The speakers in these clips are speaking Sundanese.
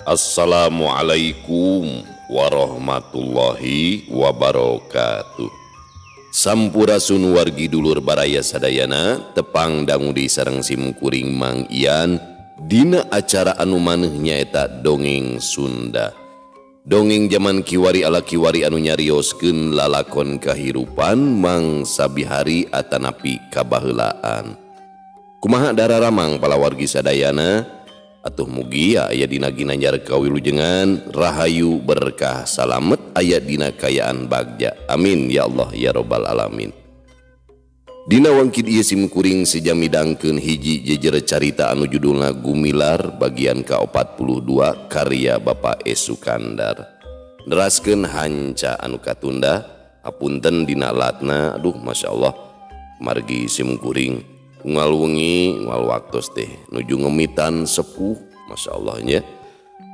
Assalamualaikum warahmatullahi wabarakatuh. Sampurasun wargi dulur baraya sadayana, tepang dangu di sareng simkuring Mang Ian dina acara anu maneuh nyaeta Dongeng Sunda. Dongeng jaman kiwari ala kiwari anu nyarioskeun lalakon kahirupan mangsa bihari atanapi kabaheulaan. Kumaha dararamang palawargi sadayana? Atuh mugia aya dina ginanjar kawilujengan, rahayu berkah salamet aya dina kayaan bagja. Amin ya Allah ya robbal alamin. Dina wangkid ieu simkuring sejami dangkeun hiji jejer carita anu judulna Gumilar bagian ka-42 karya Bapak E. Sukandar. Neraskeun hanca anu katunda, hapunten dina latna, aduh masya Allah margi simkuring unggal wengi unggal waktos teh nuju ngemitan sepuh, masya Allah nya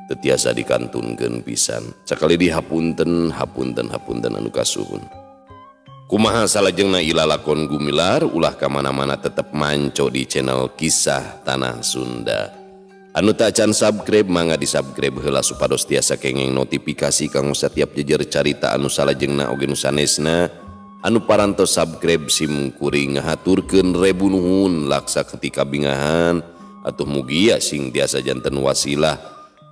teu tiasa dikantunkeun pisan. Sakali di hapunten hapunten hapunten anu kasuhun. Kumaha salajengna ilalakon Gumilar ulah ka mana-mana tetep manco di channel Kisah Tanah Sunda. Anu tak can subscribe mangga di subscribe heula supados tiasa kenging notifikasi kanggo setiap jejer carita anu salajengna oge nu sanesna. Anu parantos subscribe sim kuring ngahaturkeun rebu nuhun laksa ketika bingahan atuh mugia sing tiasa janten wasilah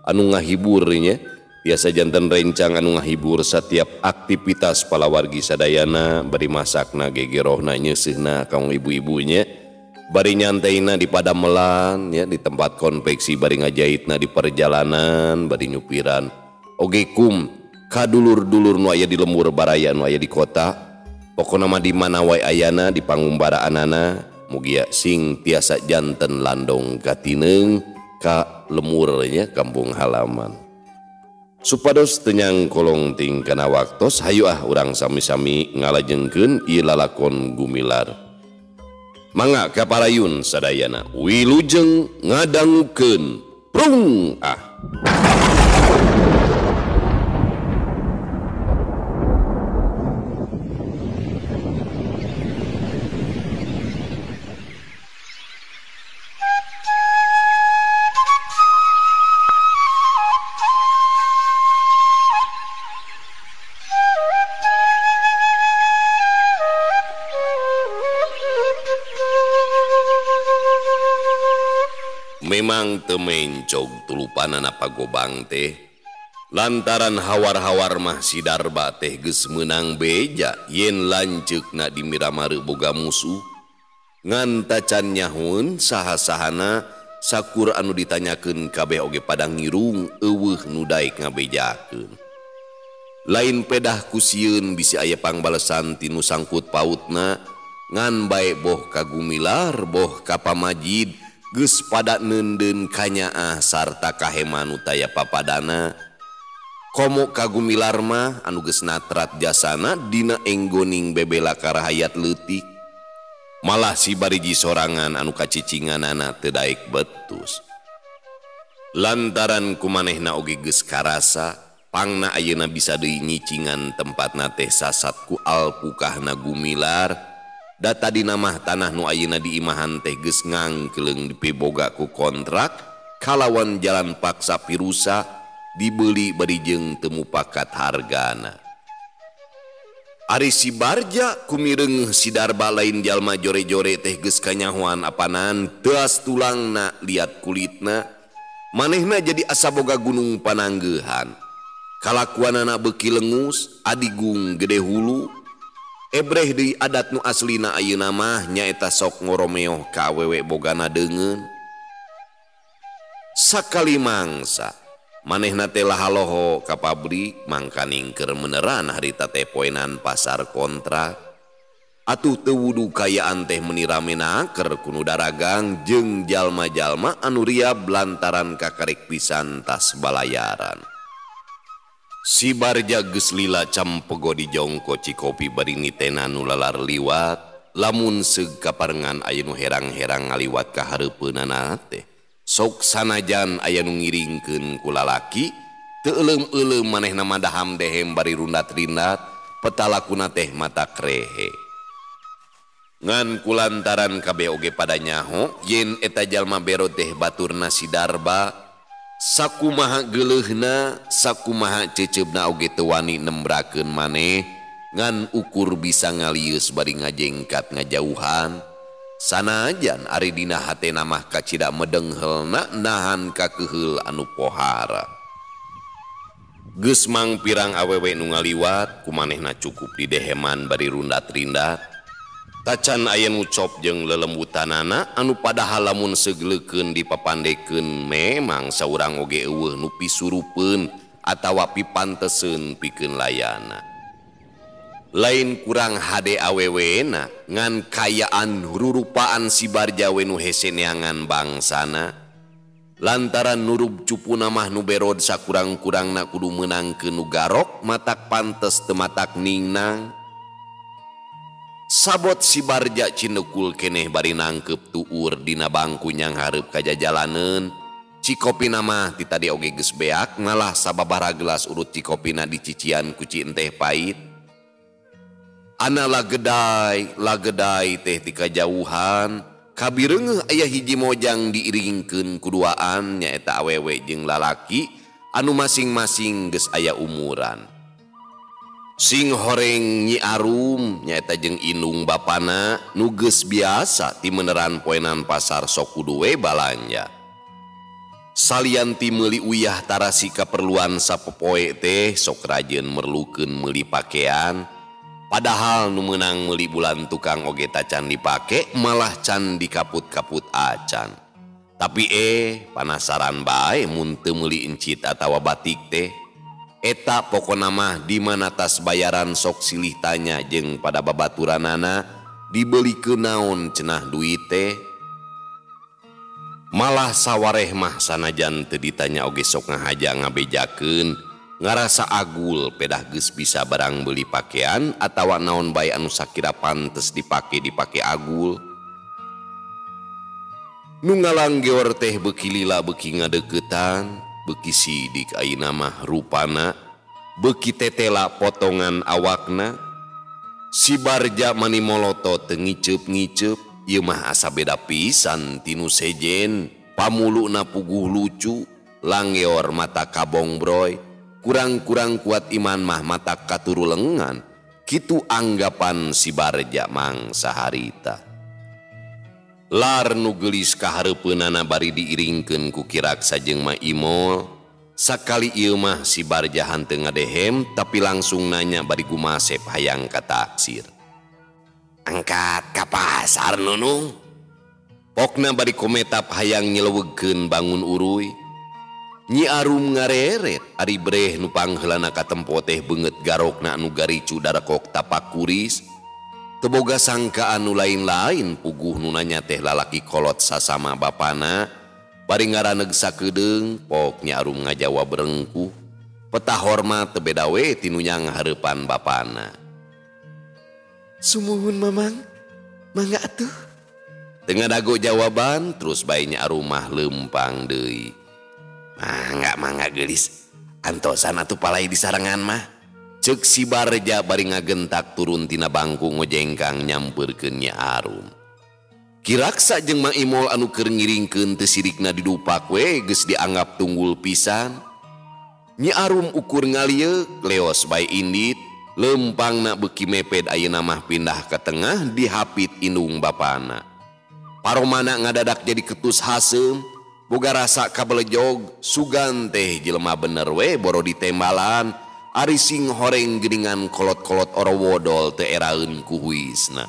anu ngahibur nya, tiasa janten rencang anu ngahibur setiap aktivitas palawargi sadayana, bari masakna gegerohna nyeuseuhna kanggo ibu-ibunya, bari nyantaina di padamelan ya, di tempat konveksi, bari ngajahitna di perjalanan, bari nyupiran oge kum kadulur-dulur nu aya di lembur baraya nu aya di kota. Pokona mah di mana wae ayana di pangumbaraanana mugia sing tiasa janten landong katineung ka lemurnya kampung halaman. Supados teu nyangkolong ting kana waktos, hayu ah urang sami-sami ngalajengkeun ieu lalakon Gumilar. Mangga kaparayun sadayana wilujeng ngadangukeun prung ah. Memang temencog tulupanana pagobang teh lantaran hawar-hawar mah si Darba teh geus meunang beja yen lanceukna di Miramare boga musuh ngan tacan nyahoeun saha-sahana sakur anu ditanyakeun kabeh oge pada ngirung eueuh nu daek ngabejakeun. Lain pedah ku sieun bisi aya pangbalesan ti nu sangkut pautna ngan bae boh ka Gumilar boh ka Pamajid geus pada neundeun kanyaah sarta kahema nu taya papadana. Komo ka Gumilar mah anu geus natrat jasana dina enggoning bebela karahayat leutik. Malah si bariji sorangan anu kacicinganana teu daek betus. Lantaran kumanehna oge geus karasa pangna ayeuna bisa deui nyicingan tempatna teh sasat ku alpukahna Gumilar. Data dina mah tanah nu ayeuna diimahan teh geus ngangkeleung dipiboga ku kontrak kalawan jalan paksa pirusa dibeli bari jeung teu mupakat hargana. Ari si Barja kumireung si Darba lain jalma jore-jore teh geus kanyahoan apanan teas tulangna liat kulitna manehna jadi asa boga gunung pananggeuhan. Kalakuanana beuki lengus adigung gede hulu. Ebreh deui adat nu aslina ayeuna mah nyaeta sok ngoromeoh ka awewe bogana deungeun. Sakali mangsa manehna teh lahaloho ka pabrik mangkaning keur meneran harita teh poenan pasar kontrak. Atuh teu wudu kayaan teh meuni rame naker ku nu daragang jeung jalma-jalma anu riab lantaran kakarek pisan tas balayaran. Si Barja geus lila campego di jongko Cikopi bari nitena nu lalar liwat lamun seug kaparengan aya nu herang-herang ngaliwat ka hareupeunana teh. Sok sanajan aya nu ngiringkeun ku lalaki teu euleum-euleum manehna mah daham dehem bari rundat-rindat petalakuna teh mata krehe. Ngan kulantaran kabeh oge pada nyaho yen eta jalma bero teh baturna si Darba. Sakumaha geuleuhna, sakumaha ceceubna oge teu wani nembrakeun maneh ngan ukur bisa ngalieus bari ngajengkat ngajauhan. Sanajan ari dina hatena mah kacida medenghelna nahan kakeheul anu pohara. Geus mang pirang awewe nu ngaliwat kumanehna cukup dideheman bari rundat-rindat. Tacan aya nu cop jeung lelembutanana anu padahal lamun segleukeun dipapandekeun memang saurang oge eueuh nu pisurupeun atawa pipanteseun pikeun layana. Lain kurang hade awewena ngan kayaan rurupaan si Barja we nu hese neangan bangsana. Lantaran nurub cupuna mah nu berod sakurang-kurangna kudu meunangkeun nu garok matak pantes teu matak ningnang. Sabot si Barja cinekul keneh bari nangkep tuur dina bangku nyang hareup kajajalaneun. Cikopina mah ti tadi oge geus beak malah sababaraha gelas urut cikopina dicician ku ci enteh pait. Ana lagedai teh ti kajauhan kabireungeuh aya hiji mojang diiringkeun kuduaan nyaeta awewe jeung lalaki anu masing-masing geus aya umuran. Sing horeng Nyi Arum nyaeta jeung indung bapana nu geus biasa ti meneran poenan pasar sok kudu we balanja. Salian ti meuli uyah tarasi kaperluan sapopoe teh sok rajin merlukeun meuli pakean. Padahal nu meunang meuli bulan tukang oge tacan dipake malah can dikaput-kaput acan. Tapi panasaran bae mun teu meuli encit atawa batik teh. Eta pokona mah di mana tas bayaran sok silih tanya jeung pada babaturanana dibelikeun naon cenah duit teh. Malah sawareh mah sanajan teu ditanya oge sok ngahaja ngabejakeun. Ngarasa agul pedah geus bisa barang beli pakaian atawa naon bae anu sakira pantes dipake agul. Nu ngalanggeor teh beuki lila beuki ngadeuketan, beuki sidik ayeuna mah rupana, beuki tetela potongan awakna. Si Barja mani molotot teu ngiceup-ngiceup, ieu mah asa beda pisan tinu sejen, pamuluna puguh lucu, langgeor mata kabongbroy. Kurang-kurang kuat iman mah mata katuru lengan. Kitu anggapan si Barja mangsa harita. Lar nu geulis kahareupeunana bari diiringkeun ku Kiraksa jeung Ma Imol. Sakali ieu mah si Barja hanteu ngadehem tapi langsung nanya bari gumasep hayang ka taksir. Angkat ka pasar Nunung. Pokna bari kometap hayang nyelewegkeun bangun uruy. Nyi Arum ngareret ari breh nu pangheulana katempo teh beungeut garokna anu garicu darekok tapak kuris. Teu boga sangkaan nu lain-lain puguh nu nanya teh lalaki kolot sasama bapana. Bari ngaraneg sakedeung pok Nyi Arum ngajawab rengkuh. Peta hormat teu beda we ti nu nyang hareupan bapana. Sumuhun Mamang, mangga atuh. Teu ngadago jawaban terus bae Nyi Arum mah leumpang deui. Mangga geulis, antosan atuh palai di sarangan mah. Ceuk si Barja bari ngagentak turun tina bangku ngojengkang nyampeurkeun Nyi Arum. Kiraksa jeung Mang Imol anu keur ngiringkeun teu sirikna didupak we geus dianggap tunggul pisan. Nyi Arum ukur ngalieuk leos bae indit, lempangna beuki meped ayeuna mah pindah ka tengah dihapit indung bapana. Paromana ngadadak jadi ketus haseum. Boga rasa kabelejog sugan teh jelema bener we boro ditembalan ari sing horeng geuningan kolot-kolot orowodol teu eraeun ku huisna.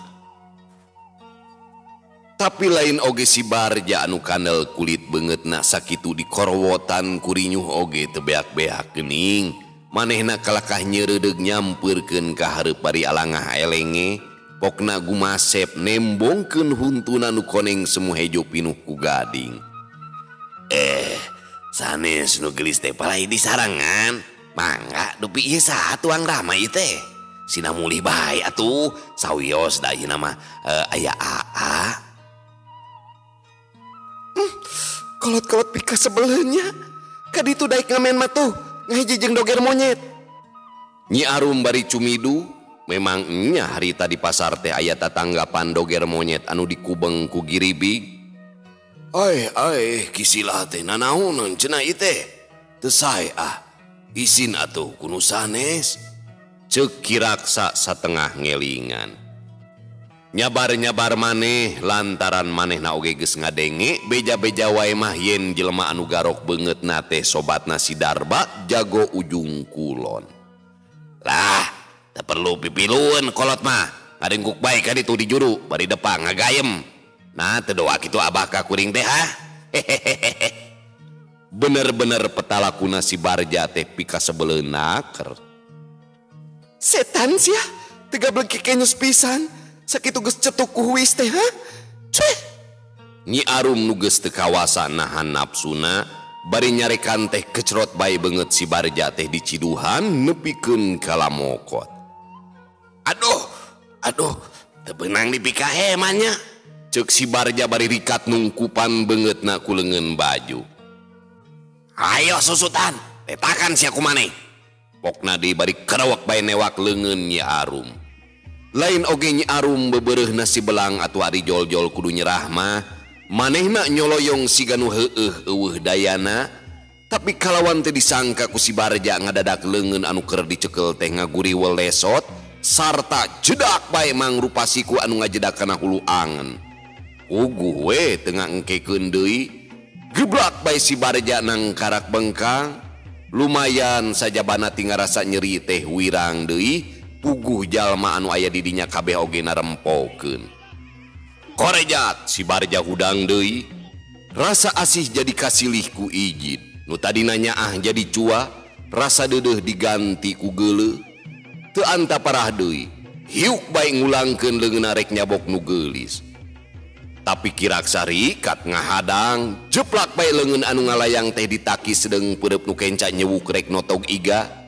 Tapi lain oge si Barja anu kandel kulit beungeutna sakitu dikorowotan ku rinyuh oge teu beak-beak geuning. Manehna kalakah nyeureudeuh nyampeurkeun ka hareup bari alangah elenge pokna gumasep nembongkeun huntuna nu koneng semu hejo pinuh ku gading. Sanes nu geulis teh palai di sarangan. Mangga dupi ieu saha tuang rama ieu teh? Sina mulih bae atuh, sawios da ieu mah aya aa. Kolot-kolot pika sebeleunya. Ka ditu daek ngamen mah tuh, ngahiji jeung doger monyet. Nyi Arum bari cumidu, memang nya harita di pasar teh aya tatanggapan doger monyet anu dikubeng ku giribig. Ai ai kisilah teh nanaoneun cenah ieu teh. Teu sae ah. Isin atuh ku nu sanes. Ceuk Ki Raksa satengah ngelingan. Nyabar-nyabar maneh lantaran manehna oge geus ngadenge beja-beja wae mah yen jelema anu garok beungeutna teh sobatna si Darba jago ujung kulon. Lah, teu perlu pipilueun kolot mah. Ngadengkuk bae ka ditu di juru bari depang ngagayem. Nah, teu doa kitu abah ka kuring teh ah. Hehehehe. Bener-bener petalakuna si Barja teh pikasebeleun naker. Setan sia, teu gablek kekenyus pisan. Sakitu geus cetuk ku huis teh ha? Ceh. Nyi Arum nu geus teu kawasa nahan napsuna, bari nyarekan teh kecrot bae beungeut si Barja teh diciduhan nepikeun ka lamokot. Aduh, aduh, teu beunang dipikaheman nya. Ceuk si Barja bari rikat nungkupan beungeutna ku leungeun baju. Ayo susutan, tetakan sia ku maneh. Pokna deui bari kerewek bae newak leungeun Nyi Arum. Lain oge Nyi Arum bebereuhna si belang atuh ari jol-jol kudu nyerah mah. Manehna nyoloyong siga nu heueuh eueuh dayana, tapi kalawan teu disangka ku si Barja ngadadak leungeun anu keur dicekel teh ngaguriwel lesot sarta jedak bae mangrupa siku anu ngajedak kana hulu angen. Uguh we teu ngangkekeun deui. Geblak bae si Barja nang karak bengkang. Lumayan sajabana ti ngarasa nyeri teh wirang deui. Puguh jalma anu aya di dinya kabeh oge narempokeun. Korejat si Barja hudang deui. Rasa asih jadi kasilih ku ijid. Nu tadina nyaah jadi cua, rasa deudeuh diganti ku geuleuh. Teu anta parah deui. Hiuk bae ngulangkeun leungeunna rek nyabok nu geulis. Tapi Ki Raksa rikat ngahadang, jeplak bae leungeun anu ngalayang teh ditakis sedeung peureub nu kenca nyewuk rek notog iga.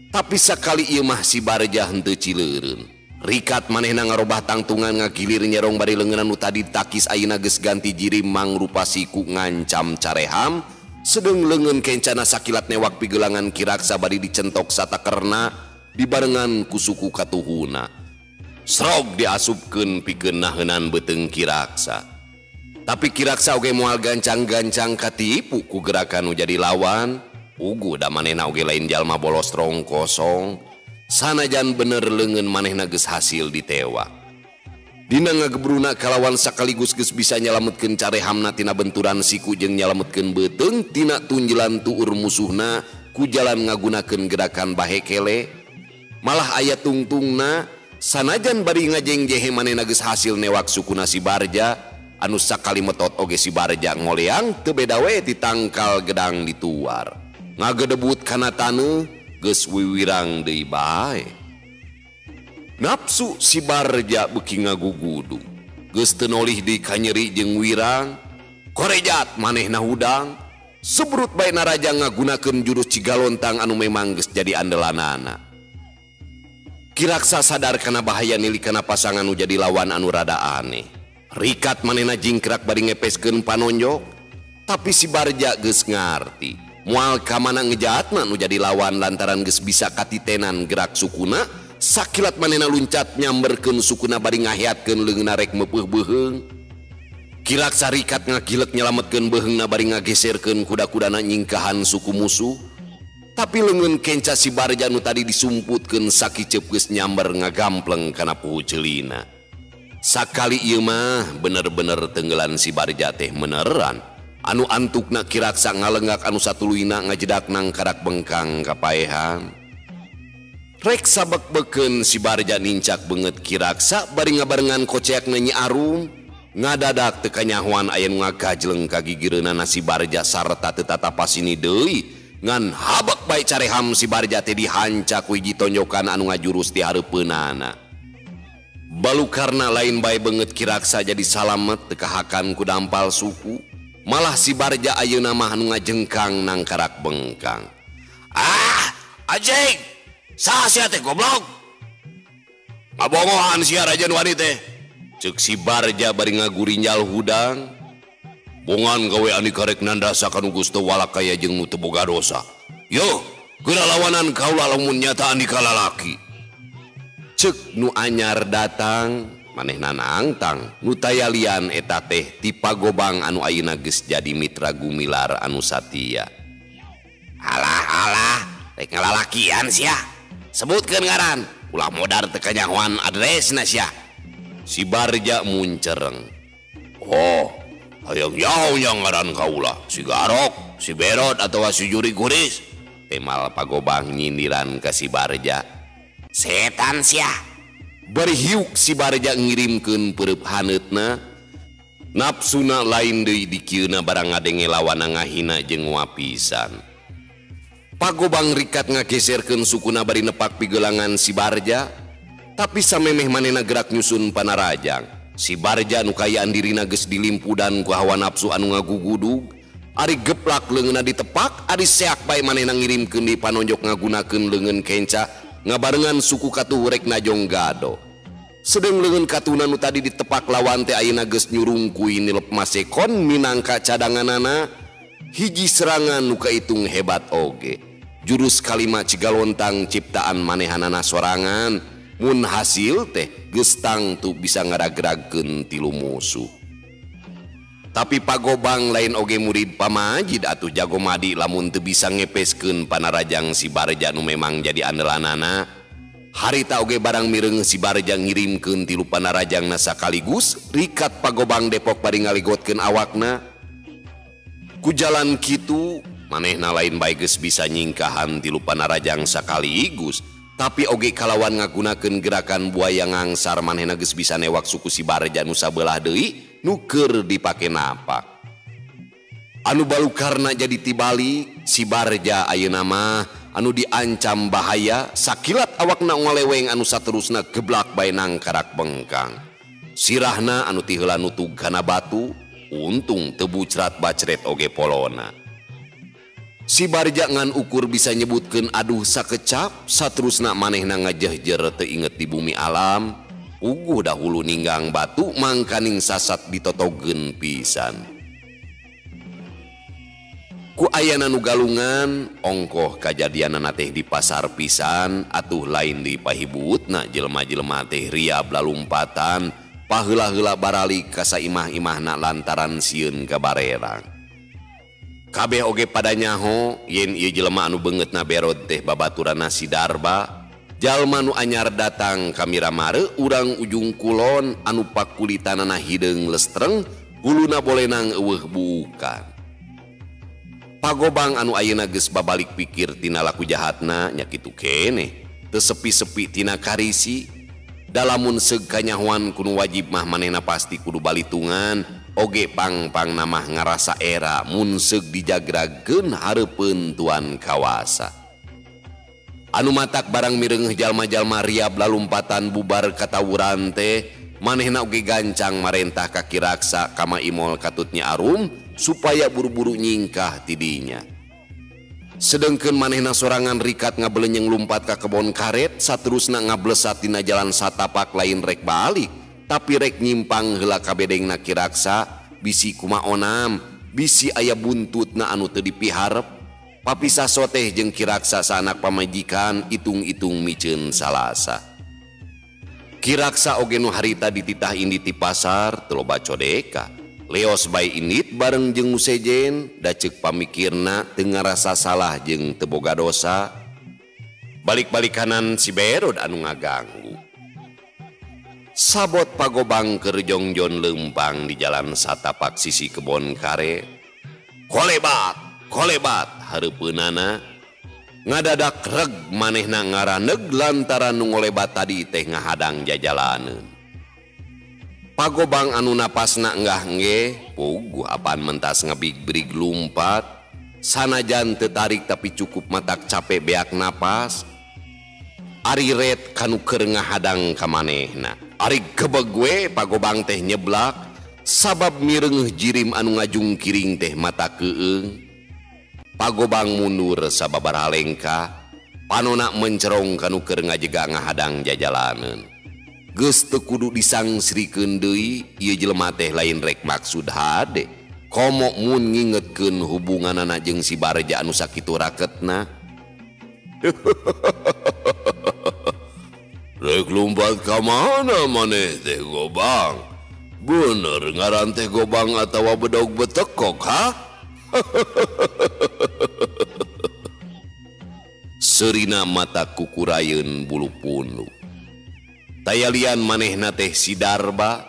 Tapi sakali ieu mah si Barja henteu cileureun. Rikat manehna ngarobah tangtungan ngagilir nyerong bari leungeun anu tadi ditakis ayeuna geus ganti jirim mangrupa siku ngancam careham, sedeung leungeun kencana sakilat newak pigelangan Ki Raksa bari dicentok satakerna dibarengan ku suku katuhuna. Srog diasupkeun pikeun naheunan beuteung Ki Raksa. Tapi Ki Raksa oge moal gancang-gancang katipu ku gerakan nu jadi lawan. Ugu da manehna oge lain jalma bolos rong kosong. Sanajan bener leungeun manehna geus hasil ditewak. Dina ngagebruna kalawan sakaligus geus bisa nyalametkeun carehamna tina benturan siku jeung nyalametkeun beuteung tina tunjelan tuur musuhna ku jalan ngagunakeun gerakan bahekele. Malah aya tungtungna sanajan bari ngajengjehe manehna geus hasil newak sukuna si Barja anu sakali metot oge si Barja ngoleang teu beda we ti tangkal gedang dituar. Ngagedebut kana taneuh geus wiwirang deui bae. Nafsu si Barja beuki ngagugudu. Geus teu nolih deui ka nyeri jeung wirang. Korejat manehna hudang. Sebrut bae naraja ngagunakeun jurus Cigalontang anu memang geus jadi andelanana. Ki Raksa sadar kana bahaya nilikana pasangan nu jadi lawan anu rada aneh. Rikat manehna jingkrak bari ngepeskeun panonjok. Tapi si Barja geus ngarti. Moal ka mana ngejahatna nu jadi lawan lantaran geus bisa katitenan gerak sukuna. Sakilat manehna luncat nyamberkeun sukuna bari ngaheatkeun leungeunna rek meupeih beuheung. Ki Raksa rikat ngagilek nyelametkeun beuheungna bari ngageserkeun kuda-kudana nyingkahan suku musuh. Tapi leungeun kenca si Barja nu tadi disumputkeun sakiceup geus nyamber ngagampleng kana puhu ceulina. Sakali ieu mah bener-bener tenggelan si Barja teh meneran. Anu antukna Ki Raksa ngalenggak anu satuluyna ngajedak nang karak bengkang kapaehan. Rek sabek-bekeun si Barja nincak beungeut Ki Raksa bari ngabarengan koceakna Nyi Arum. Ngadadak teu kanyahoan aya nu ngagajleng ka gigireunana si Barja sarta teu tatapasini deui. Ngan habek bae careham si Barja teh dihanca ku hiji tonjokan anu ngajurus di hareupeunana. Balukarna lain bae beungeut Ki Raksa jadi salamet teu kahakan ku dampal suku. Malah si Barja ayeuna mah anu ngajengkang nang karak bengkang. Ah, anjing! Saha sia teh goblok? Ngabongohan sia Raja Wani teh. Ceuk si Barja bari ngagurinjal hudang. Bongan gawe andika rek nandasa kanu geus teu walakaya jeung nu teu boga dosa. Yo, geura lawanan kaula lamun nyata andika lalaki. Ceuk nu anyar datang. Manehna nangtang nu tayalian eta teh ti Pagobang anu ayeuna geus jadi mitra Gumilar anu satia. Alah alah, rek ngalalakian sia. Sebutkeun ngaran, ulah modar teu kanyahoan adresna sia. Si Barja muncereng. Oh, hayang nyaho nya ngaran kaula, si Garok, si Berot atawa si Juri Guris. Temal Pagobang nyindiran ka si Barja. Setan sia. Bari hiuk si Barja ngirimkeun peureub haneutna. Nafsuna lain deui dikieuna barang ngadenge lawana ngahina jeung wapisan. Pagobang rikat ngageserkeun sukuna bari nepak pigelangan si Barja, tapi samemeh manehna gerak nyusun panarajang. Si Barja nu kayaan dirina geus dilimpudan ku hawa nafsu anu ngagugudug. Ari geplak leungeunna ditepak, ari seak bae manehna ngirimkeun di panonjok ngagunakeun leungeun kenca ngabarengan suku katuh rek najong gado. Sedeng leungeun katuna nu tadi ditepak lawan teh ayeuna geus nyurungkuy nilep masekon minangka cadanganana. Hiji serangan nu kaitung hebat oge. Jurus kalima Cigalontang ciptaan manehanana sorangan. Mun hasil teh geus tangtu bisa ngaragragkeun tilu musuh. Tapi Pagobang lain oge murid pamajid atuh jago madi lamun teu bisa ngepeskeun panarajang si Barja nu memang jadi andelanana. Harita oge barang mireung si Barja ngirimkeun tilu panarajangna sakaligus, rikat Pagobang Depok bari ngaligotkeun awakna. Ku jalan kitu manehna lain bae geus bisa nyingkahan tilu panarajang sakaligus, tapi oge kalawan ngagunakeun gerakan buaya ngangsar manehna geus bisa newak suku si Barja nu sabelah deui nu keur dipake napak. Anu balukarna jadi tibalik si Barja ayeuna mah anu diancam bahaya sakilat awakna ngaleweng anu saterusna geblak bae nangkarak bengkang. Sirahna anu ti heula nutug kana batu, untung teu bucrat bacret oge polona. Si Barja ngan ukur bisa nyebutkeun aduh sakecap, saterusna manehna ngajehjer teu inget di bumi alam. Uguh dahulu ninggang batu mangkaning sasat ditotogeun pisan. Ku ayana nu galungan ongkoh kajadianana teh di pasar pisan atuh lain di pahibutna jelema-jelema teh riab lalumpatan paheula-heula baralik ka saimah-imahna lantaran sieun ka barerang. Kabeh oge pada nyaho yen ieu jelema anu beungeutna berod teh babaturanna si Darba. Jalma nu anyar datang ka Miramare urang ujung kulon anu pakulitanana hideung lestreng huluna bolenang eueuh buukan. Pagobang anu ayeuna geus babalik pikir tina laku jahatna nya kitu keneh teu sepi-sepi tina karisi. Dalamun seug kanyahoan kudu wajib mah manehna pasti kudu balitungan oge pang-pangna mah ngarasa era mun seug dijagragkeun hareupeun tuan kawasa. Anu matak barang mireungeuh jalma-jalma riab lalumpatan bubar katawuran teh manehna oge gancang marentah ka Ki Raksa kama Imol katutnya Arum supaya buru-buru nyingkah tidinya. Sedengkeun manehna sorangan rikat ngabelenyeng lumpat ka kebon karet saterusna ngablesat dina jalan satapak lain rek balik tapi rek nyimpang heula ka bedengna Ki Raksa bisi kumaonam bisi aya buntutna anu teu dipiharep. Papisah soteh jeung Ki Raksa sanak pamajikan itung-itung miceun salasa. Ki Raksa oge nu harita dititah indit ti pasar teu loba codeka. Leos bae indit bareng jeung nu sejen da ceuk pamikirna teu ngarasa salah jeung teu boga dosa. Balik-balik kanan si Berod anu ngaganggu. Sabot Pagobang keur jongjon leumpang di jalan satapak sisi kebon kare. Kolebat, kolebat hareupeunana ngadadak reg manehna ngaraneg lantaran nu ngolebat tadi teh ngahadang jajalaneun. Pagobang anu napasna enggah nge puguh apaan mentas ngabig-brig lumpat sanajan teu tarik tapi cukup matak capek beak napas. Ari ret kanu keur ngahadang ka manehna. Ari gebeg we Pagobang teh nyeblak sabab mireungeuh jirim anu ngajungkiring teh mata keung. Pagobang mundur sababaraha lengkah, panona mencerong kanu keur ngajega ngahadang jajalaneun. Geus teu kudu disangsrikeun deui, ieu jelema teh lain rek maksud hade. Komo mun ngingetkeun hubunganana jeung si Barja anu sakitu raketna. Rek Lumpat ka mana maneh teh Gobang? Bener ngaran teh Gobang atawa bedog betekok ha? Serina mata kukurayeun bulu punuk. Tayalian manehna teh si Darba,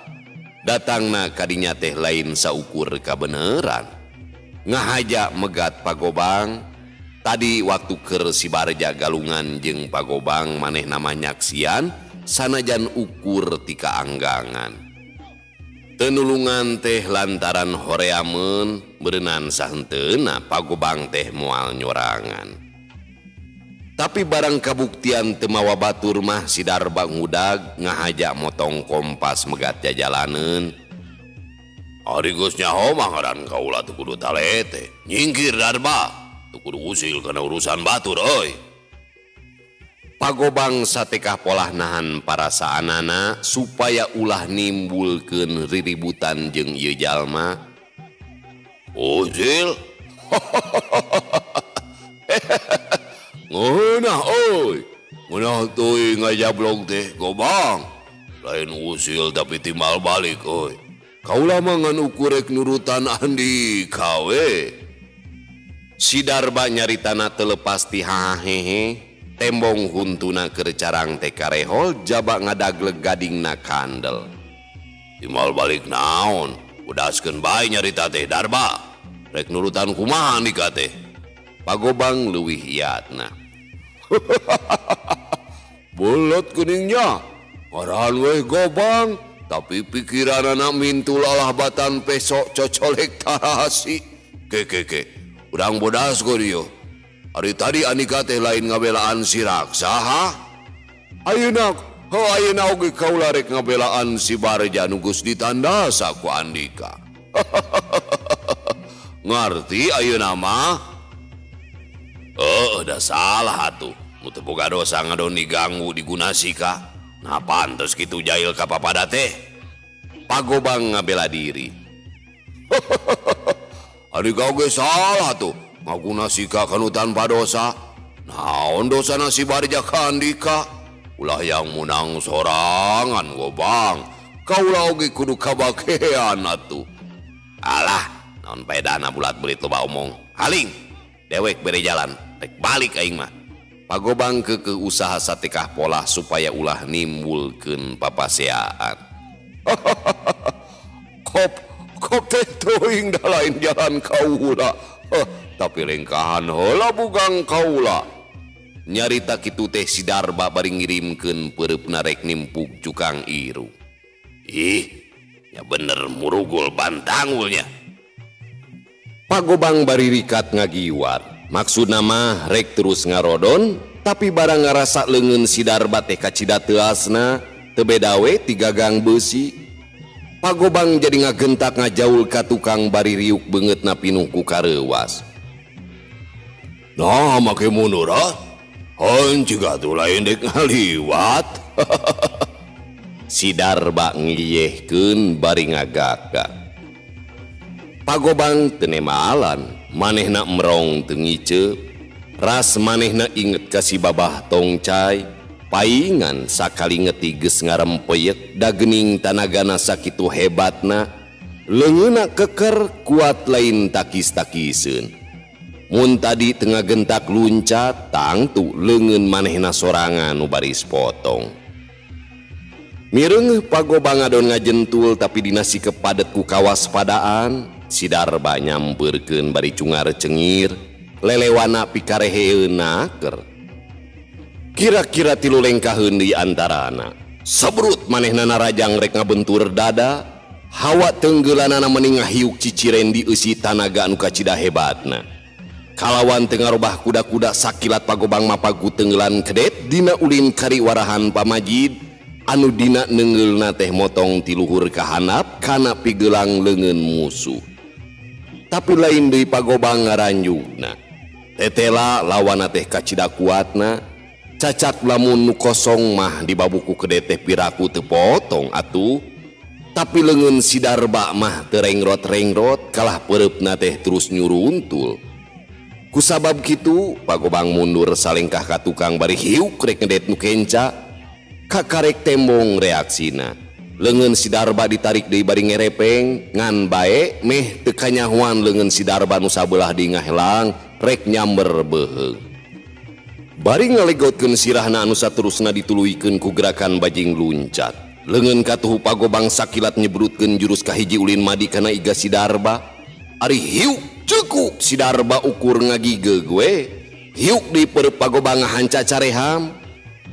datangna kadinya teh lain saukur kabeneran. Ngahaja megat Pagobang, tadi waktu keur si Barja galungan jeung Pagobang manehna mah nyaksian sanajan ukur ti kaanggangan. Tenulungan teh lantaran horeameun beureunan sahenteuna Pagobang teh moal nyorangan. Tapi barang kabuktian teu mawa batur mah si Darba ngudag ngahaja motong kompas megat jajalaneun. Ari geus nyaho mah ngaran kaula teu kudu talete. Nyingkir Darba, teu kudu usil kana urusan batur euy. Pagobang satekah polah nahan parasaanana supaya ulah nimbulkeun riributan jeung ieu jalma. Usil. Ngeunah euy, ngeunah teuing ngajablog teh Gobang. Lain usil tapi timbal balik euy. Kaula mah ngan ukur rek nurutan Andika we. Si Darba nyaritana teu lepas ti hahehe, tembong huntuna keur carang teh karehol jaba ngadagleg gadingna kandel. Timbal balik naon? Udaskeun bae nyarita teh Darba. Rek nurutan kumaha Andika teh? Pagobang leuwih iatna. Bolot kuningnya, ngaran weh Gobang, tapi pikiranana mintul alah batan pesok cocolek tarasi. Ke ke ke, urang bodas go dieu. Ari tadi Andika teh lain ngabelaan si Raksa ha? Ayeuna, heuh ayeuna oge kaula rek ngabelaan si Barja nu geus ditandasa ku Andika. Ngarti ayeuna mah? Oh, udah salah atuh. Nu teu boga dosa ngadon diganggu digunasika. Nah pantes kitu jahil ka papada teh. Pagobang ngabela diri. Ari oge salah tuh. Ngagunasika kanu tanpa dosa. Naon dosana si Barja ka Andika? Ulah yang munang sorangan Gobang. Kaula oge kudu kabagean atuh. Alah, naon paedana bulat belit loba omong. Haling, dewek bere jalan. Rek balik aing mah. Pagobang keukeuh usaha satekah polah supaya ulah nimbulkeun papaseaan. Kop kop teh teuing da lain jalan kaula. Tapi lengkahan heula bugang kaula. Nyarita kitu teh si Darba bari ngirimkeun peureupna rek nimpuk cukang iru. Ih, ya bener murugul bantangulnya. Pagobang bari rikat ngagiwar. Maksudna mah rek terus ngarodon, tapi barang ngarasa leungeun si Darba teh kacida teuasna, teu beda we ti gagang beusi. Pagobang jadi ngagentak ngajaul ka tukang bari riuk beungeutna pinuh ku kareuwas. Nah, make mundur ah. Hancik atuh lain dek ngaliwat. Si Darba ngiyehkeun bari ngagagak. Pagobang teu nemalan, manehna merong teu ngiceup, ras manehna inget ka si babah tongcai, paingan sakali ngeti geus ngarempeyek da geuning tanagana sakitu hebatna, leungeunna keker kuat lain takis-takiseun. Mun tadi teu ngagentak luncat, tangtu leungeun manehna sorangan nu baris potong. Mireung Pagobang ngadon ngajentul tapi dina sikep padet ku kawaspadaan. Si Darba nyampeurkeun bari cungar cengir, lelewana pikareheuna keur. Kira-kira tilu lengkaheun di antarana. Sebrut manehna narajang rek ngabentur dada, hawa tenggeulanana meni ngahiuk ciciren di eusi tanaga anu kacida hebatna. Kalawan teu ngarobah kuda-kuda sakilat Pagobang mapagu tenggelan kedet dina ulin kari warahan pamajid anu dina neungeulna teh motong ti luhur ka handap kana pigelang leungeun musuh. Tapi lain deui Pagobang ngaranjugna. Tetela lawana teh kacida kuatna, cacak lamun nu kosong mah dibabuku kedet teh piraku teu potong atuh. Tapi leungeun si Darba mah teu rengrot-rengrot kalah peureupna teh terus nyuruntul. Kusabab kitu Pagobang mundur salengkah ka tukang bari hiuk rek ngedet nu kenca. Kakarek tembong reaksina. Leungeun si Darba ditarik deui bari ngerepeng ngan bae meh teu kanyahoan leungeun si Darba nu sabelah di ngahelang rek nyamber beuheung. Bari ngalegotkeun sirahna anu saterusna dituluykeun ku gerakan bajing luncat. Leungeun katuhu Pagobang sakilat nyebrutkeun jurus kahiji ulin madi kana iga si Darba. Ari hiuk cekuk si Darba ukur ngagigeug we. Hiuk deui perep Pagobang ngahanca careham.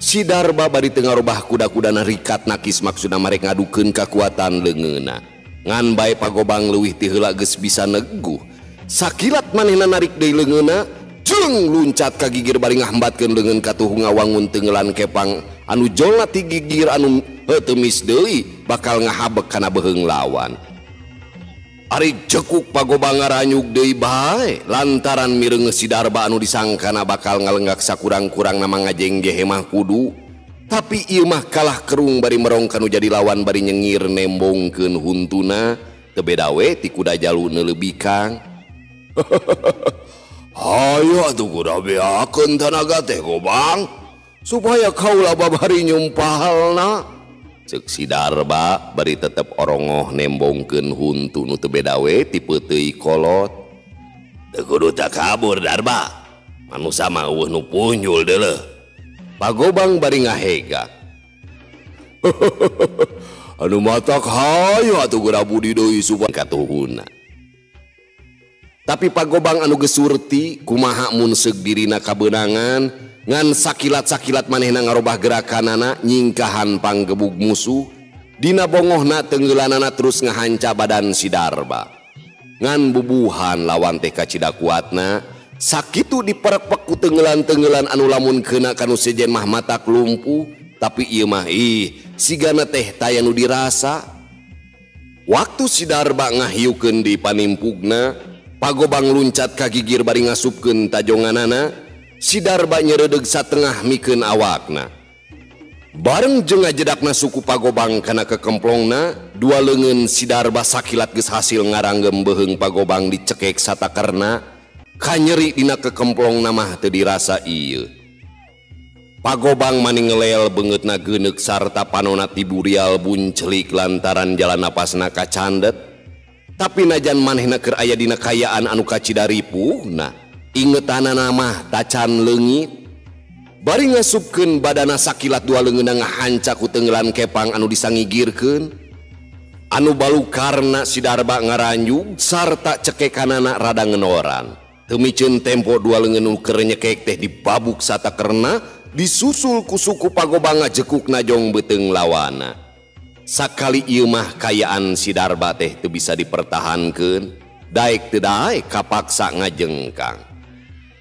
Si Darba bari teu ngarobah kuda-kudana rikat nakis maksudna marek ngadukeun kakuatan leungeunna. Ngan bae Pagobang leuwih ti heula geus bisa neguh. Sakilat manehna narik deui leungeunna, jeung luncat ka gigir bari ngahambatkeun leungeun katuhu ngawangun teungelan kepang anu jolna ti gigir anu heutemis mis deui bakal ngahabek kana beuheung lawan. Ari cekuk Pagobang ngaranyug deui bae lantaran mireungeus si Darba anu disangkana bakal ngalenggak sakurang-kurangna mangajengge mah kudu. Tapi ieu mah kalah kerung bari merong kanu jadi lawan bari nyengir nembongkeun huntuna teu beda we ti kuda jalu neuleuh Hayo atuh kuda beakeun tanaga teh Gobang supaya kaula babari nyumpalna. Ceuk si Darba bari tetep orongoh nembongkeun huntu nu teu beda we ti peuteuy kolot. Teu kudu takabur Darba, manusa mah eueuh nu punjul deuleuh. Pagobang bari ngahega. Anu matak hayo atuh geura budi deui supaya katuhuna. Tapi Pagobang anu geus surti kumaha mun seug dirina kabeunangan ngan sakilat-sakilat manehna ngarobah gerakanana nyingkahan panggebug musuh dina bongohna tenggelanana terus ngahanca badan si Darba. Ngan bubuhan lawan teh kacida kuatna sakitu diperepek ku tenggelan-tenggelan anu lamun keuna kanu sejen mah matak lumpuh, tapi ieu mah ih sigana teh taya nu dirasa. Waktu si Darba ngahiukeun di panimpugna, Pagobang luncat ka gigir bari ngasupkeun tajonganana. Si Darba nyeredeg satengah mikeun awakna. Bareng jeung ngajedakna suku Pagobang kana kekemplongna, dua leungeun si Darba sakilat geus hasil ngaranggem beuheung Pagobang dicekek satakerna. Kanyeri dina kekemplongna mah teu dirasa ieu. Pagobang maning ngelel beungeutna geuneuk sarta panona tiburial buncelik lantaran jalan napasna kacandet. Tapi najan manehna keur aya dina kayaan anu kacida ripuhna, ingetanana mah tacan leungit. Bari ngasupkeun badana sakilat dua leungeunna ngahanca ku tenggelan kepang anu disangigirkeun. Anu balukarna si Darba ngaranjug sarta cekekanana rada ngenoran. Teu miceun tempo dua leungeun nu keur nyekek teh dibabuk satakerna disusul ku suku Pagobang ngajekukna jong beuteung lawana. Sakali ieu mah kayaan si Darba teh teu bisa dipertahankeun, daek teu daek kapaksa ngajengkang.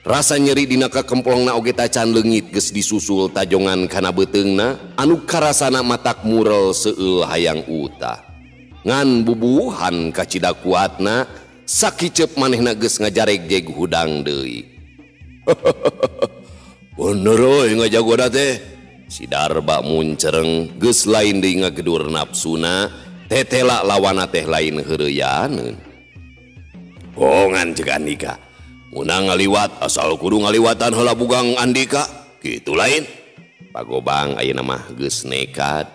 Rasa nyeri dina kakemplongna oge tacan leungit geus disusul tajongan kana beuteungna anu karasana matak murel seueul hayang utah. Ngan bubuhan kacida kuatna sakiceup manehna geus ngajareg-jeg hudang deui. Bener euy ngajagoda teh. Si Darba muncereng geus lain deui ngagedur napsuna, tetela lawana teh lain heureuyaneun. Bongan ceuk Andika. Munang ngaliwat asal kudu ngaliwatan heula bugang Andika, kitu lain. Pagobang ayeuna mah geus nekat.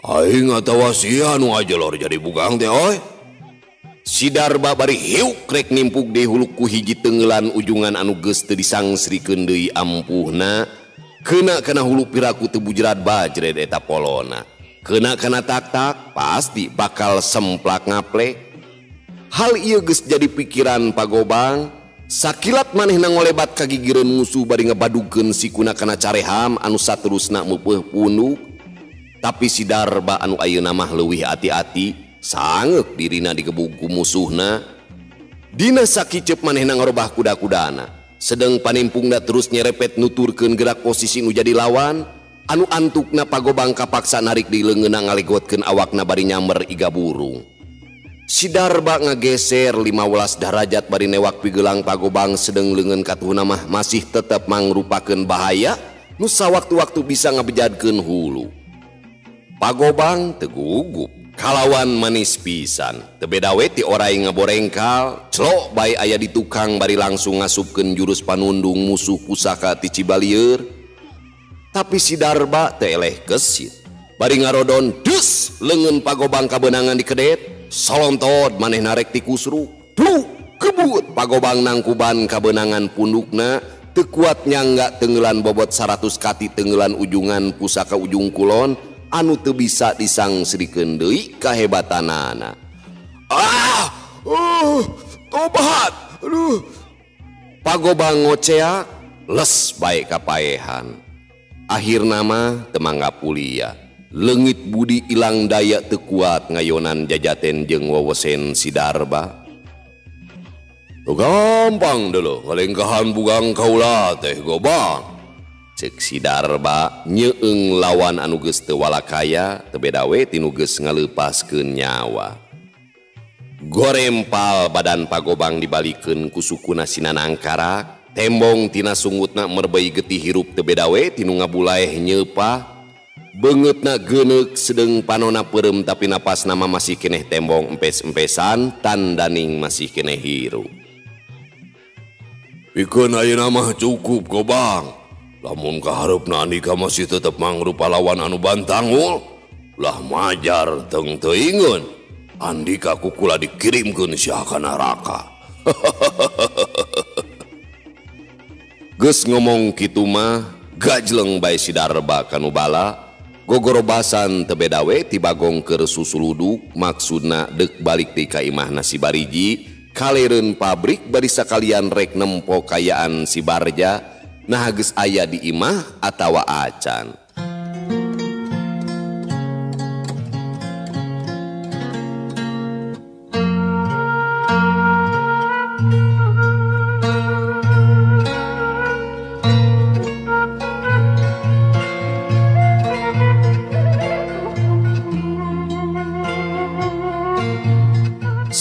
Aing atawa sia nu ngajelor jadi bugang teh oy. Si Darba bari hiuk rek nimpuk deui hulu ku hiji tenggelan ujungan anu geus teu disangsrikeun deui ampuhna. Keuna kana hulu piraku teu bujrat bajred eta polona. Keuna kana tak-tak pasti bakal semplak ngaplek. Hal ieu geus jadi pikiran Pagobang. Sakilat manehna ngolebat ka gigireun musuh bari ngebadugkeun sikuna kana careham anu saterusna meupeih punduk. Tapi si Darba anu ayeuna mah leuwih ati-ati, sangeuk dirina digebug ku musuhna. Dina sakiceup manehna ngarobah kuda-kudana. Sedeng panimpungna terus nyerepet nuturkeun gerak posisi nu jadi lawan. Anu antukna Pagobang kapaksa narik di leungeunna ngalegotkeun awakna bari nyamber iga burung. Si Darba ngageser 15 derajat bari newak pigelang Pagobang sedeng leungeun katuhna mah masih tetep mangrupakeun bahaya nu sawaktu-waktu bisa ngabejadkeun hulu. Pagobang teu gugup kalawan manis pisan. Teu beda we ti orai ngaborengkal, clok bae aya di tukang bari langsung ngasupkeun jurus panundung musuh pusaka ti Cibalieur. Tapi si Darba teu eleh kesit. Bari ngarodon dus leungeun Pagobang kabeunangan dikedet, solontod manehna rek tikusruk. Duh, kebut Pagobang nangkuban kabeunangan pundukna, teu kuat nyangga tenggelan bobot 100 kati tenggelan ujungan pusaka ujung kulon anu teu bisa disangsrikeun deui kahebatanana. Ah, tobat. Aduh. Pagobang ngoceak les bae kapaehan. Akhirna mah teu mangga pulia. Leungit budi ilang daya teu kuat ngayonan jajaten jeung wewesen si Darba. Gampang dulu ngalengkahan bugang kaula teh Gobang. Cek si Darba nyeung lawan anu geus teu walakaya teu beda we tinu geus ngaleupaskeun nyawa. Gorempal badan Pagobang dibalikeun ku sukuna sinanangkarak, tembong tina sungutna merbei getih hirup teu beda we tinu ngabulaeh nyeupah. Beungeutna geuneuk sedeung panona peureum tapi napasna mah masih keneh tembong empes-empesan tandaning masih keneh hirup. Pikeun ayeuna mah cukup Gobang. Lamun kahareupna andika masih tetep mangrupa lawan anu bantangul, ulah majar teung teuingeun. Andika kukula dikirimkeun sia ka neraka. Geus ngomong kitu mah gajleng bae si Darba kanu bala. Gogorobasan teu beda we ti Bagong keur susuluduk maksudna deuk balik ti ka imahna si Bariji kalereun pabrik bari sakalian rek nempo kayaan si Barja nah geus aya di imah atawa acan.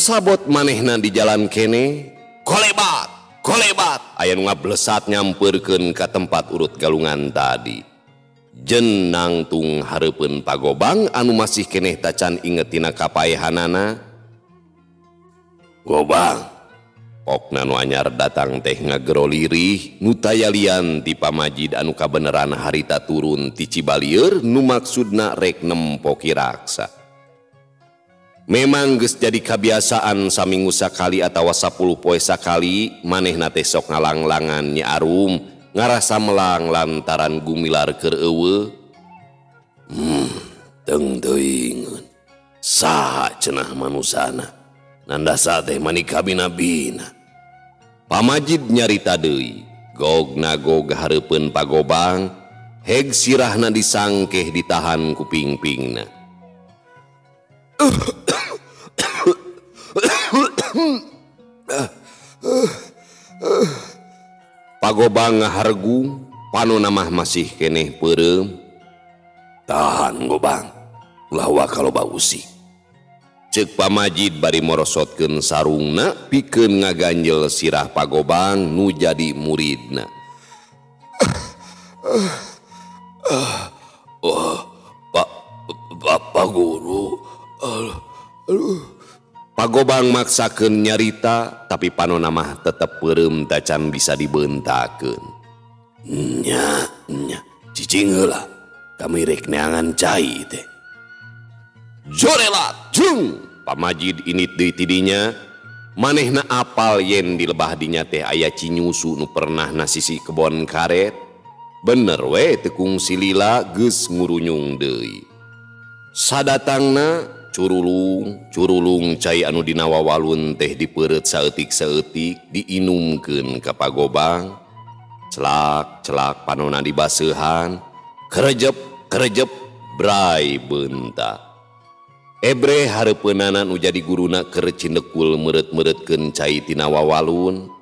Sabot manehna di jalan kene, kolebat, kolebat, aya nu ngablesat nyampeurkeun ka tempat urut galungan tadi. Jen nangtung hareupeun Pagobang anu masih keneh tacan inget tina kapaehanana. Gobang, pokna nu anyar datang teh ngagero lirih, nu tayalian ti pamajid anu kabeneran harita turun ti Cibalieur nu maksudna rek nempo Ki Raksa. Memang geus jadi kabiasaan saminggu sakali atawa 10 poe sakali manehna teh sok ngalanglangan Nyi Arum ngarasa melang lantaran gumilar keur eueuh. Teung teuingeun. Saha cenah manusana? Nandasa teh mani kabina-bina. Pamajid nyarita deui, gog nagog hareupeun Pagobang, heg sirahna disangkeh ditahan ku pingpingna. Pagobang ngahargung, panona mah masih keneh peureum. Tahan Gobang, ulah waka loba usik. Ceuk pamajid bari morosotkeun sarungna pikeun ngaganjel sirah Pagobang nu jadi muridna. Oh, Pak Guru. Aduh. Pagobang maksakeun nyarita tapi panona mah tetep peureum tacan bisa dibentakeun. Nya, nya, cicing heula. Kami rek neangan cai teh. Jorelat, jung. Pamajid init deui ti dinya. Manehna apal yen di lebah dinya teh aya cinyusu nu pernah nasisi kebon karet. Bener we teu kungsi lila geus ngurunyung deui. Sadatangna curulung, curulung cai anu dina wawalun teh dipeureut saeutik-saeutik diinumkeun ka Pagobang. Celak-celak panona dibaseuhan, kerejep-kerejep brai beunta. Ebre hareupeunana nu jadi guruna keur cindekul meureut-meureutkeun cai tina wawalun.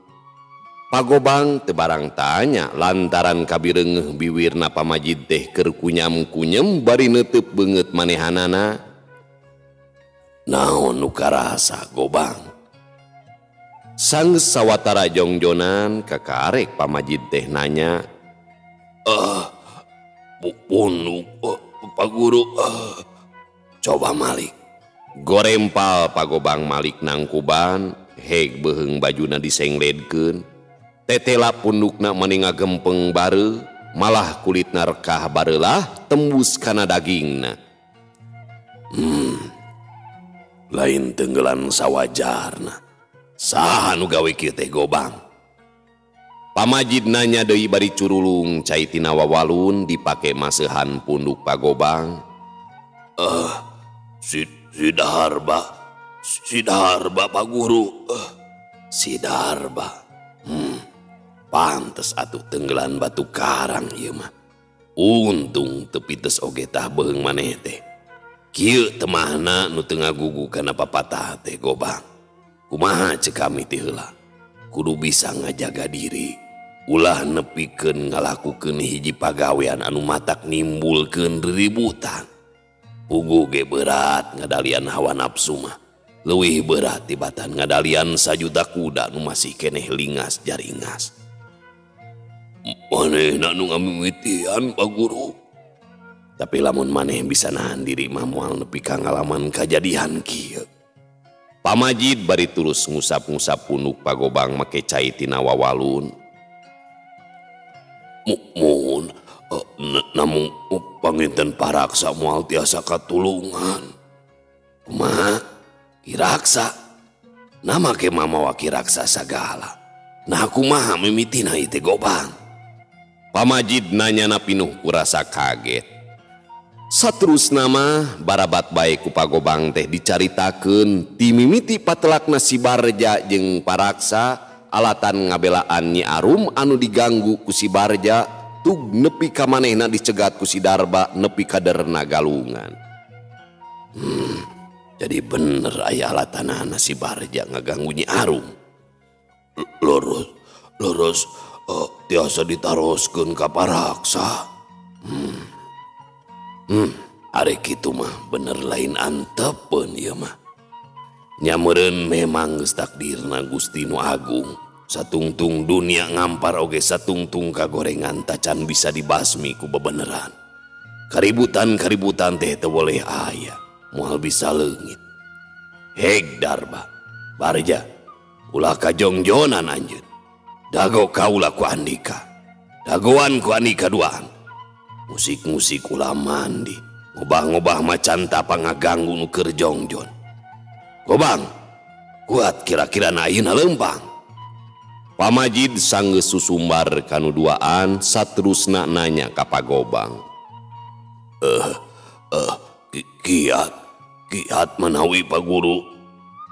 Pagobang teu barang tanya lantaran kabireungeuh biwirna pamajid teh keur kunyam-kunyem bari neuteub beungeut manehanana. Naon nu karasa Gobang? Sanggeus sawatara jongjonan kakarek pamajid teh nanya. Punduk Pak Guru. Coba malik. Gorempal Pagobang malik nangkuban, heg beheung bajuna disengledkeun. Tetela pundukna mani ngagempeng bareuh, Malah kulitna rekah bareulah tembus kana dagingna. Lain tenggelan sawajarna. Saha nu gawe kieu teh Gobang? Pamajid nanya deui bari curulung cai tina wawalun dipake maseuhan punduk Pagobang. Si Darba, si Darba Pak Guru. Si Darba. Pantes atuh tenggelan batu karang ieu mah. Untung teu pites oge tah beheung maneh teh. Kieu temahna nu teu ngagugu kana papatah teh Gobang. Kumaha ceuk kami teh heula. Kudu bisa ngajaga diri. Ulah nepikeun ngalakukeun hiji pagawean anu matak nimbulkeun riributan. Puguh ge berat ngadalian hawa nafsu mah. Leuwih berat tibatan ngadalian sajuta kuda nu masih keneh lingas jaringas. Manehna nu ngamimitian Pak Guru. Tapi lamun maneh bisa nahan diri mah moal nepi ka ngalaman kajadian kieu. Pamajid bari terus ngusap-ngusap punuk Pagobang make cai tina wawalun. Muhun namung panginten paraksa moal tiasa katulungan. Kumaha? Kiraksa? Nama ke mamawa kiraksa sagala. Nah kumaha mimitina ieu teh Gobang? Pamajid nanyana pinuh kurasa kaget. Saterusna mah barabat bae ku Pagobang teh dicaritakeun ti mimiti patelakna si Barja jeung Paraksa alatan ngabelaan Nyi Arum anu diganggu ku si Barja tug nepi ka manehna dicegat ku si Darba nepi ka derna galungan. Jadi bener aya alatanana si Barja ngaganggu Nyi Arum. Lurus tiasa ditaroskeun ka Paraksa. Ari kitu mah bener lain antepeun ieu mah. Nya meureun memang geus takdirna Gusti nu Agung. Satungtung dunia ngampar oge satungtung kagorengan tacan bisa dibasmi ku bebeneran. Kaributan-kaributan teh teu boleh aya, moal bisa leungit. Heg Darba, Barja, ulah kajongjonan anjeun. Dago kaula ku andika. Dagoan ku andika duaan. Musik-musik ulah mandi, ngobah-ngobah macan tapa ngaganggu nu keur jongjon. Gobang, kuat kira-kira na ayeuna leumpang. Pamajid sanggeus susumbar kanu duaan saterusna nanya ka Pagobang. Kiat manawi Pak Guru.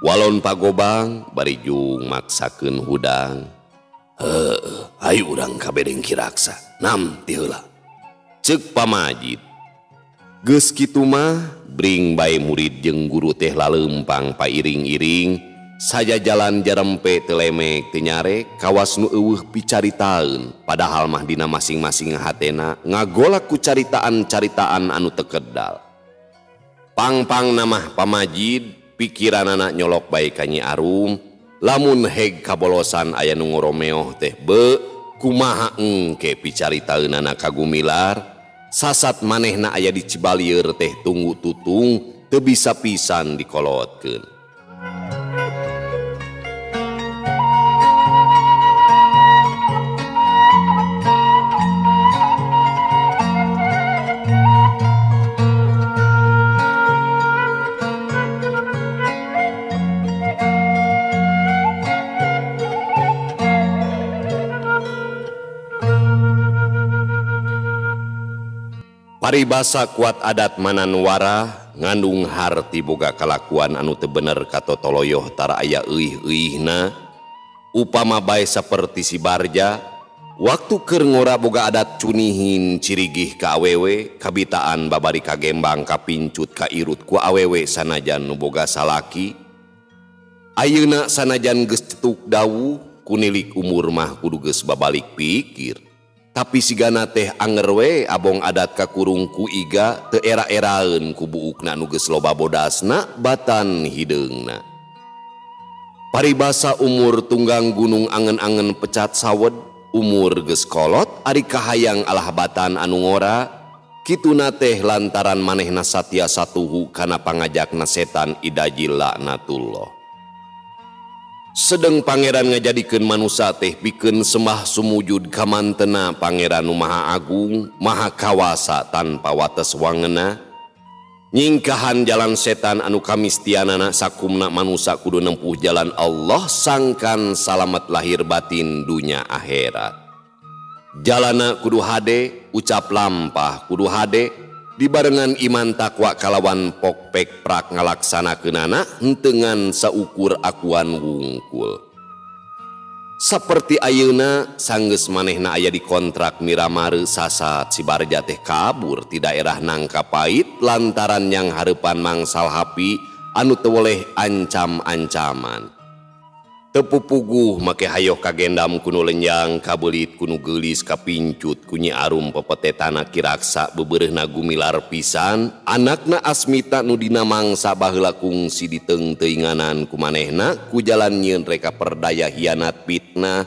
Walon Pagobang bari jung maksakeun hudang. Hayu urang ka bedeng Kiraksa, nam ti heula. Ceuk Pamajid. Geus kitu mah bring bae murid jeung guru teh laleumpang pairing-iring saja jalan jarempe teu lemek teu nyarek kawas nu eueuh picaritaeun padahal mah dina masing-masing hatena ngagolak ku caritaan-caritaan anu teu kedal. Pang-pangna mah Pamajid pikiranana nyolok bae ka Nyi Arum lamun heg kabolosan aya nu ngoromeoh teh be kumaha engke picaritaeunana ka Gumilar. Sasat manehna aya di Cibalieur teh tunggu tutung teu bisa pisan dikolotkeun. Paribasa kuat adat mananwara ngandung harti boga kalakuan anu teu bener katotoloyoh tara aya euih-euihna. Upama bae saperti si Barja waktu keur ngora boga adat cunihin cirigih ka awewe kabitaan babari kagembang kapincut kairut ku awewe sanajan nu boga salaki. Ayeuna sanajan geus cetuk dawuh kunilik umur mah kudu geus babalik pikir. Tapi sigana teh anger we abong adat kakurung ku iga teu era-eraeun ku buukna nu geus loba bodasna batan hideungna. Paribasa umur tunggang gunung angen-angen pecat sawed, umur geus kolot ari kahayang alah batan anu ngora, kituna teh lantaran manehna satya satuhu kana pangajakna setan idajil laknatullah. Sedeng pangeran ngajadikeun manusa teh pikeun sembah sumujud kamantena pangeran nu maha agung, maha kawasa tanpa wates wangena. Nyingkahan jalan setan anu kamistianana sakumna manusa kudu nempuh jalan Allah sangkan salamet lahir batin dunya akhirat. Jalana kudu hade, ucap lampah kudu hade, dibarengan iman takwa kalawan pokpek prak ngalaksanakeunana hentengan saukur akuan wungkul. Saperti ayeuna sanggeus manehna aya di kontrak Miramare sasat si Barja teh kabur ti daerah Nangkapait lantaran yang hareupan mangsal hapi anu teu weleh ancam-ancaman. Tepupuguh make hayoh kagendam kuno lenjang kabelit kuno geulis kapincut ku Nyi Arum pepetetana kiraksa bebereuhna gumilar pisan anakna Asmita nu dina mangsa baheula kungsi diteungteuinganan ku manehna ku jalan nyieun reka perdaya hianat fitnah.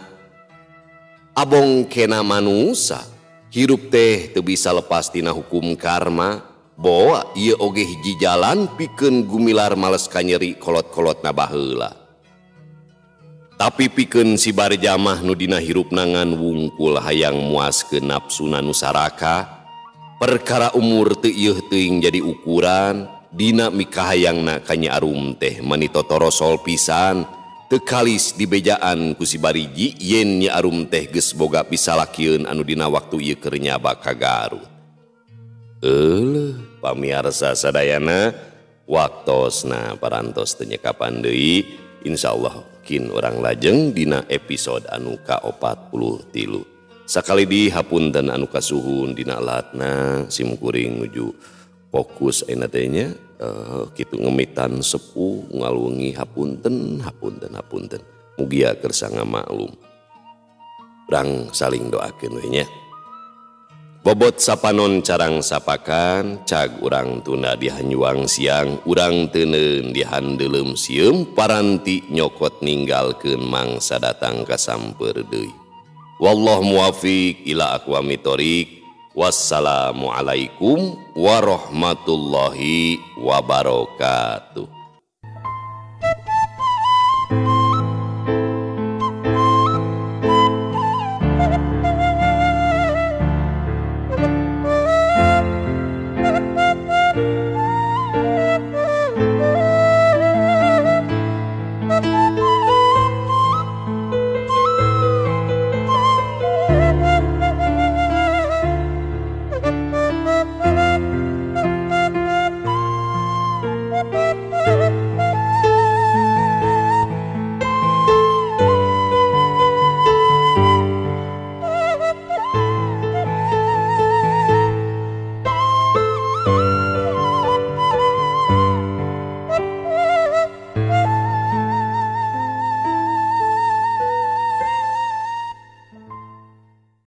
Abong kena manusa hirup teh teu bisa lepas tina hukum karma boa ieu oge hiji jalan pikeun gumilar males kanyeri kolot-kolotna baheula. Tapi pikeun si Barja mah nu dina hirup nangan wungkul hayang muaskeun nafsuna nu saraka, perkara umur teu ieuh teuing jadi ukuran, dina mikahayangna ka Nyi Arum teh mani totorosol pisan, teu kalis dibejaan ku si Bariji yen Nyi Arum teh geus boga pisalakieun anu dina waktu ieu keur nyaba ka Garut. Euleuh pamiarsa sadayana waktosna parantos teu nyekapan deui, insyaallah kin urang lajeng dina episode anu ka-43. Sakali di hapunten anu kasuhun dina alatna simkuring nuju fokus ayeuna teh nya kitu ngemitan sepuh ngaluwengi hapunten hapunten hapunten. Mugia kersa ngamaklum. Urang saling doakeun we nya. Bobot sapanon carang sapakan, cag urang tunda dihanyuang siang, urang teuneun dihandeuleum sieum, paranti nyokot ninggalkeun mangsa datang ka samper deui. Wallahu muwafiq ila aqwamit thoriq. Wassalamualaikum warahmatullahi wabarakatuh.